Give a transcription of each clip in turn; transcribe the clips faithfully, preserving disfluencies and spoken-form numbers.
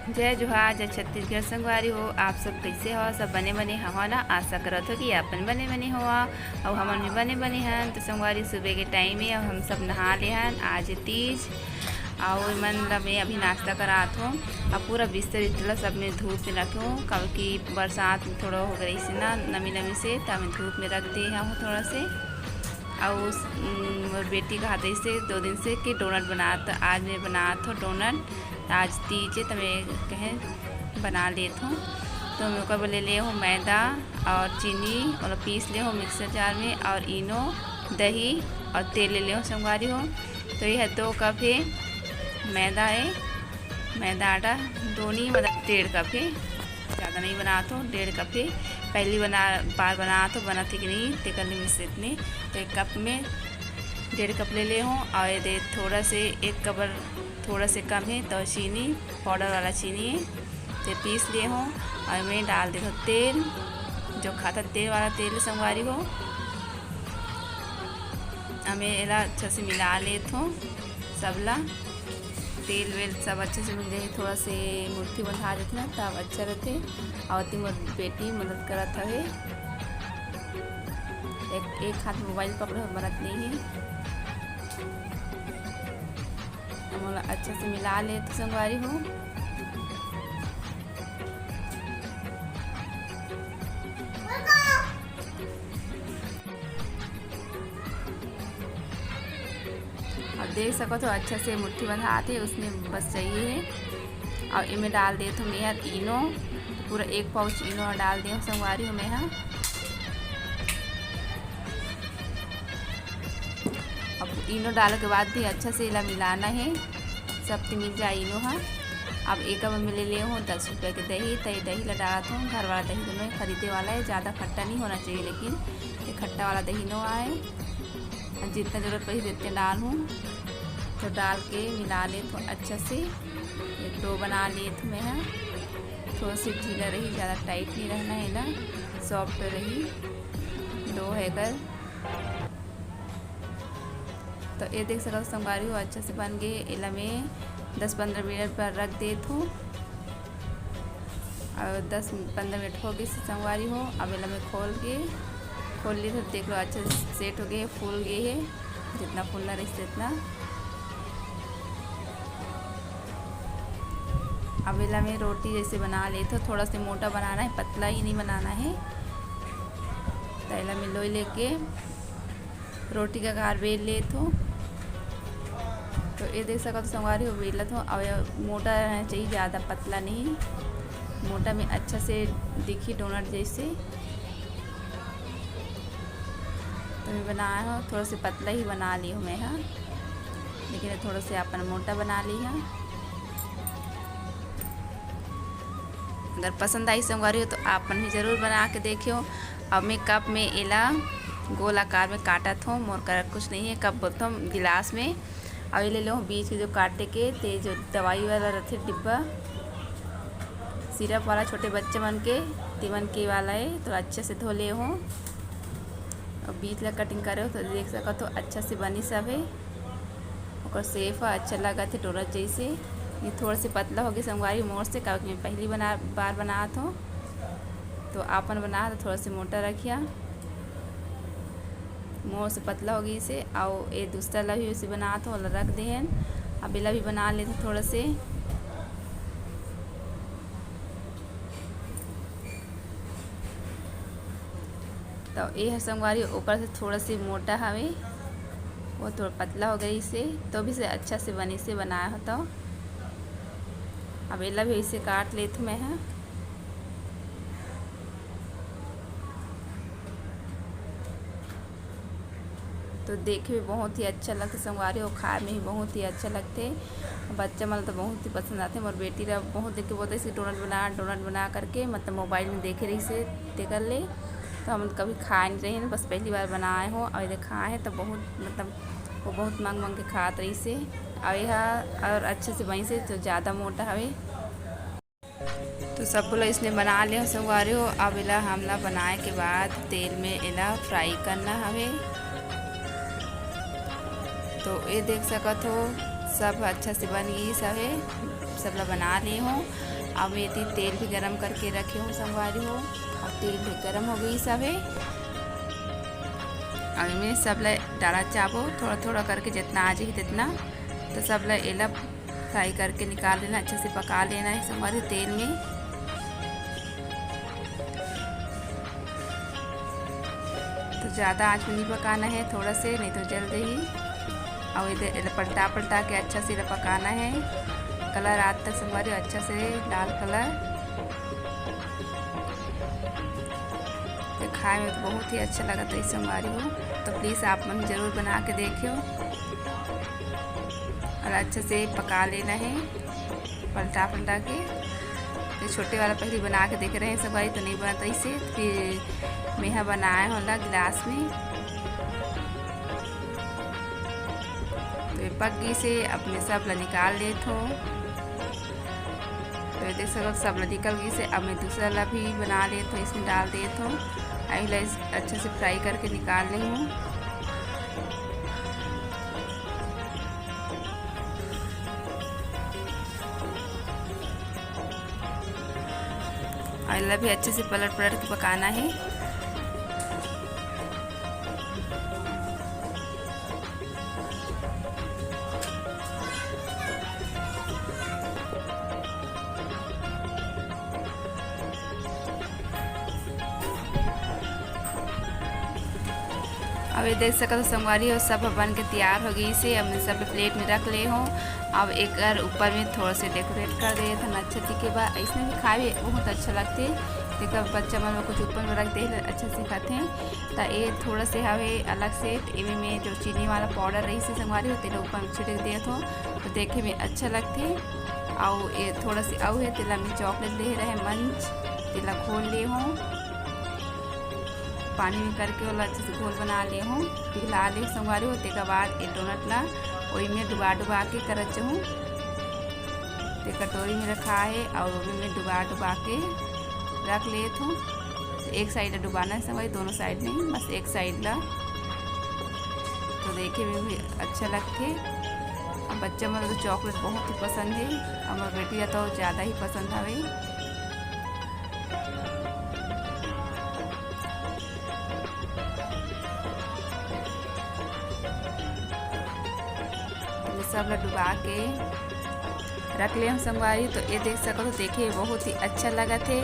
जय जोहार, जय छत्तीसगढ़ संगवारी हो। आप सब कैसे हो? सब बने बने हवा ना? आशा करत हो कि आप मन बने बने हवा, अउ हमन भी बने बने हन। तो संगवारी, सुबह के टाइम है, अउ हम सब नहा ले हन। आज तीज, अउ एमन ला मैं अभी नाश्ता करात हूँ। अब पूरा बिस्तर इस्तर ला सब में धूप में रखे हूँ, काबर कि बरसात में थोड़ा हो गई से ना, नमी नमी से, तो मैं धूप में रख दे हूँ थोड़ा से। अउ उस, उम, मोर बेटी कहत रहिसे दो दिन से कि डोनट बनात, आज मैं बनात हूँ डोनट, आज तीज है, तो मैं कहे बना लेत हूँ। तो मैं ओकर बर ले ले हूँ मैदा और चीनी, और पीस ले हूँ मिक्सर जार में, और इनो, दही और तेल ले ले हूँ संगवारी हो। तो यह दो कप है मैदा है, मैदा आटा, दोनों मतलब डेढ़ कप है, ज़्यादा नहीं बनात हूँ, डेढ़ कप है। पहली बना, बार बनात हूँ, बनत है कि नहीं, तेकर ले मिस इतने। तो एक कप में डेढ़ कप ले ले हूँ, और ये दे थोड़ा से एक कप थोड़ा से कम है, तो चीनी, पाउडर वाला चीनी है, ते पीस ले हूँ। और मैं डाल देत हूँ तेल, जो खाता तेल वाला तेल संगवारी हो। अब मैं एला अच्छा से मिला लेत हूँ सबला। तेल वेल सब अच्छे से मिल जाए, थोड़ा से मुट्ठी बंधा देत ना, तब अच्छा रहते। और ओती मोर बेटी मदद करत हवे, एक, एक हाथ मोबाइल पकड़े हुए बनत नहीं है। अब मोला अच्छा से मिला लेत संगवारी हो। अब देख सकत हो, अच्छा से मुट्ठी बंधात हे, उसने बस चाहिए है। और इमे डाल देत हूँ मैं हर इनो, पूरा एक पाउच इनो डाल दे हूँ संगवारी हो मैं हा। अब इनो डाले के बाद भी अच्छा से इला मिलाना है, सब ते मिल जाए इनो हा। अब एक अब मैं ले ले हूँ दस रुपये के दही, तो ये दही ला डालत हूँ, घर वाला दही दोनों खरीदे वाला है, ज़्यादा खट्टा नहीं होना चाहिए, लेकिन ये खट्टा वाला दही नो आए। जितना जरूरत पड़ी उतने डालहूँ। तो डाल के मिला लेत हूँ अच्छा से, एक डो बना लेत हूँ मैं हा। थोड़ा सी ढीला रही, ज़्यादा टाइट नहीं रहना है ना, सॉफ्ट रही डो है कर। तो ये देख सकत हो संगवारी हो, अच्छा से बन गए। एला मैं दस पंद्रह मिनट पर रख देत हूँ। और दस पंद्रह मिनट हो गए संगवारी हो। अब एला मैं खोल के, खोल ली तो देख लो, अच्छा से सेट हो गए, फूल गए है, जितना फूलना रही उतना। अब एला मैं रोटी जैसे बना लेत हूँ, थोड़ा से मोटा बनाना है, पतला ही नहीं बनाना है। तो एला मैं लोई लेके रोटी का आकार बेल लेत हूँ। तो ये देख सकत हो संगवारी हो, बेलत हूँ। अब ये मोटा रहना चाहिए, ज़्यादा पतला नहीं, मोटा में अच्छा से दिखी डोनट जैसे। तो मैं बनाया हूँ, थोड़ा से पतला ही बना ली हूँ मैं हा, लेकिन थोड़ा से अपन मोटा बना ली हा। अगर पसंद आई संगवारी हो तो आप मन भी जरूर बना के देखियो। अब मैं कप में एला गोल आकार में काटत हूँ, मोर करा कुछ नहीं है, कप बोलत हूँ गिलास में। अब ये ले लो बीच के जो काटे के, ते जो दवाई वाला रहते डिब्बा, सिरप वाला छोटे बच्चे मन के, तिमन के वाला है, तो अच्छे से धो ले हो। और बीच ला कटिंग करे हो तो देख सकत हो अच्छा से बनी सब है। ओकर शेप ह अच्छा लगत हे डोनट जैसे। ये थोड़ा से पतला होगे संगवारी मोर से, काबर कि मैं पहली बना, बार बनात हूँ, तो आपन बना तो थोड़ा से मोटा रखिया। मोर से पतला हो गई से। और ये दूसरा ला भी उसे बनात हूँ, ओला रख देहन। अब एला भी बना लेते थोड़ा से। तो ये हर संगवारी ऊपर से थोड़ा से मोटा हवे, वो थोड़ा पतला हो गई से, तो भी से अच्छा से बनी से बनाया हो। तो अब एला भी ऐसे काट लेत हूँ मैं ह। तो देखे में बहुत ही अच्छा लगथे संगवारी, और खाए में ही बहुत ही अच्छा लगथे। बच्चा मन ल तो बहुत ही पसंद आथे। मोर बेटी ला बहुत देख के बोलथे, "इसकी डोनट बना, डोनट बना," करके, मतलब, मोबाइल में देखे रही से तेकर ले। तो हम कभी खाए नहीं रहे, बस पहली बार बनाए हो, और इधर खाए हैं तो बहुत, मतलब, वो बहुत मांग मांग के खात रही से। और यह और अच्छे से बनी से, तो ज़्यादा मोटा हवे। तो सबो ला इसने बना ले हो संगवारी हो। अब एला हमला बनाए के बाद तेल में एला फ्राई करना हवे। तो ये देख सकत हो, सब अच्छा से बन गई हवे, सब ला बना ले हो। अब एती तेल भी गरम करके रखे हूँ संगवारी हो। अब तेल भी गरम हो गई सब है। अब एमे सब ला डाला चाबो थोड़ा थोड़ा करके, जितना आ जाही तितना। तो सब ला एला फ्राई करके निकाल लेना, अच्छे से पका लेना है संगवारी तेल में। तो ज़्यादा आँच में नहीं पकाना है, थोड़ा से, नहीं तो जल जाही। और इधर एला पलटा पलटा के अच्छा से एला पकाना है, कलर आज तक संगवारी अच्छा से लाल कलर। तो खाए में तो बहुत ही अच्छा लगता है संगवारी हो, तो प्लीज़ आप मन जरूर बना के देखियो। और अच्छे से पका लेना है पलटा पलटा के। तो छोटे वाला पहले बना के देखे रहे संगवारी, तो नहीं बनत रहिसे, फिर मेहा बनाए होला गिलास में। तो ये पक गई से, अब मैं सब ला निकाल लेत हूँ। तो ये देख सकत, सब ला निकल गई से। अब मैं दूसरा ला भी बना लेत हूँ, इसमें डाल देत हूँ। अभी ला इस अच्छे से फ्राई करके निकाल ले हूँ। और इला भी अच्छे से पलट पलट के पकाना है। अब ये देख सकत हो संगवारी हो, सब बन के तैयार हो गई से। अब मैं सब प्लेट में रख ले हूँ। अब एकर ऊपर में थोड़ा से डेकोरेट कर देत हन, अच्छा दिखे बा। ऐसने भी खाए में बहुत अच्छा लगथे। देखा बच्चा मन ला कुछ ऊपर में रख दे, अच्छा से खाथे। त ये थोड़ा से हवे अलग से, त एमे में जो चीनी वाला पाउडर रही से संगवारी हो, तेला ऊपर में छिड़क देत हो, तो देखे में अच्छा लगथे। अउ ये थोड़ा से अउ है, तेला में चॉकलेट ले रहे मंच, तेला घोल ले हूँ। पानी में करके ओला अच्छे से घोल बना ले हूँ, पिघला ले संगवारी हो। तेकर बाद ये डोनट ला ओही में डुबा डुबा के करत जाहूँ। ते कटोरी में रखा है और ओही में डुबा डुबा के रख लेत हूँ। तो एक साइड डुबाना है संगवारी, दोनों साइड नहीं, बस एक साइड ला। तो देखे में भी अच्छा लगथे। अब बच्चा मन ला तो चॉकलेट बहुत ही पसंद है, हमर बेटी ला तो ज़्यादा ही पसंद हवे। ये सब ला डुबा के रख ले हूँ संगवारी। तो ये देख सकत हो, देखे बहुत ही अच्छा लगत है।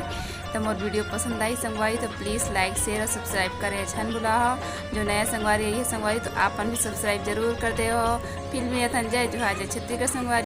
तो मोर वीडियो पसंद आई संगवारी, तो प्लीज़ लाइक, शेयर और सब्सक्राइब करे झन भुला हो। जो नया संगवारी आई है संगवारी, तो आप मन भी सब्सक्राइब जरूर कर दे हो। फिर मिलथन, जय जोहार, जय छत्तीसगढ़ संगवारी।